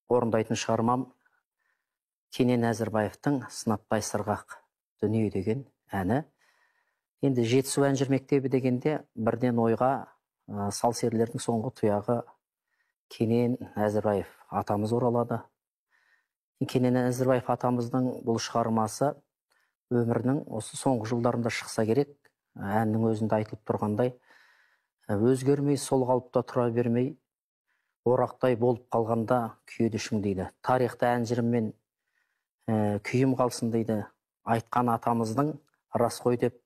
Орындайтын шығармам Кенен Әзірбаевтың «Сынаптай сырғақ дүние» деген әні. Енді Жетісу әнжыр мектебі дегенде бірден ойға сал серілердің соңғы тұяғы Кенен Әзірбаев атамыз оралады. Кенен Әзірбаев атамыздың бұл шығармасы өмірінің осы соңғы жылдарында шықса керек. Әннің өзінде айтылып тұрғандай, өзгермей сол қалыпта тұра бермей, орақтай болып қалғанда күйеді ішің дейді. Тарихта әнжырыммен күйім қалсын дейді. Айтқан атамыздың рас қой деп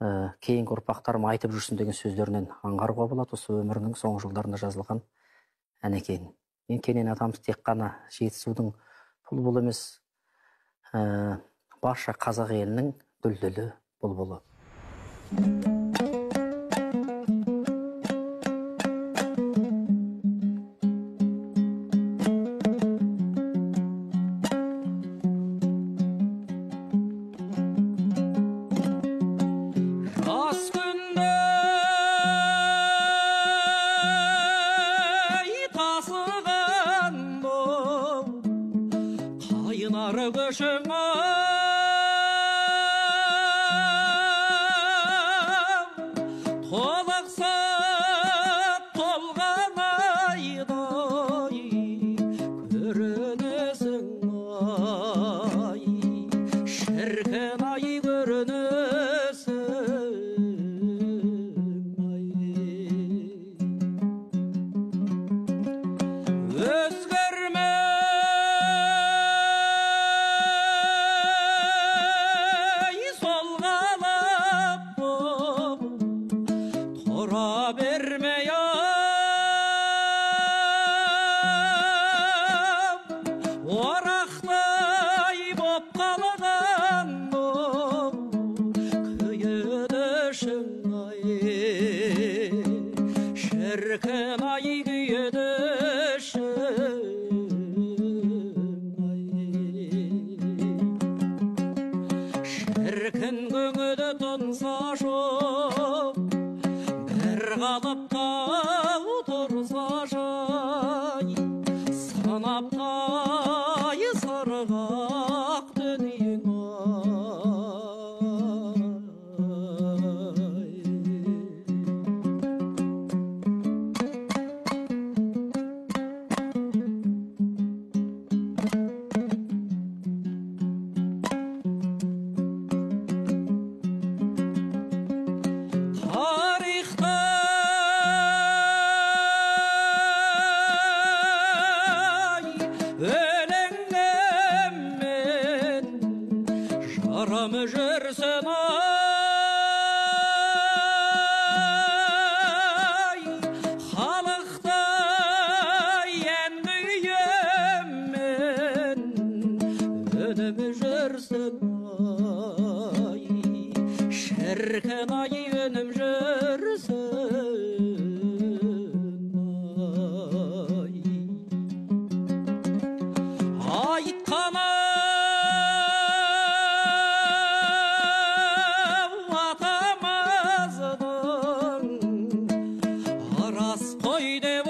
кейінгі ұрпақтарым айтып жүрсін деген сөздерінен аңғаруға болады. Осы өмірінің соңғы жылдарында жазылған ән екен. Мен Кенен атамыз тек қана Жетісудың бұлбұлы емес, барша қазақ елінің дүлдүлі бұлбұлы. Жас күндей тасыған боп, қайнар көшің толықсып толған айдай көрінесің ай, шіркін ай көрінесің ай. Өзгермей сол қалып боп, тұра бермей орақтай боп қалған боп, күйеді ішің ай, шіркін ай күйеді ішің ай. Шіркін көңілі тұнса жоқ, бір қалыпта тұрса жай, сынаптай сырғақ дүниең ай. Тарихтай өлеңіммен жырым жүрсін ай, халықтай ән күйіммен үнім жүрсін ай, шіркін ай үнім жүрсін ай. Айтқан атамыздың рас қой деп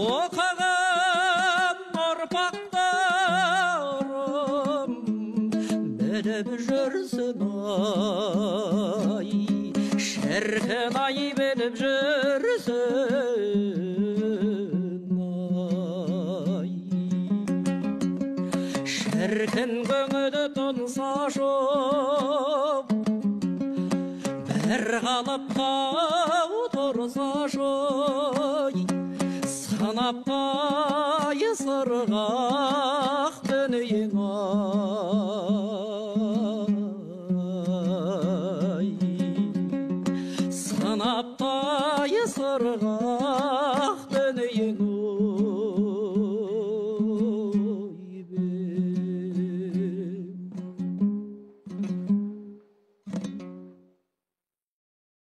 оқыған ұрпақтарым біліп жүрсін ай, шіркін ай біліп жүрсін ай. Шіркін көңілі тұнса жоқ, бір қалыпта тұрса жай, сынаптай сырғақ дүниең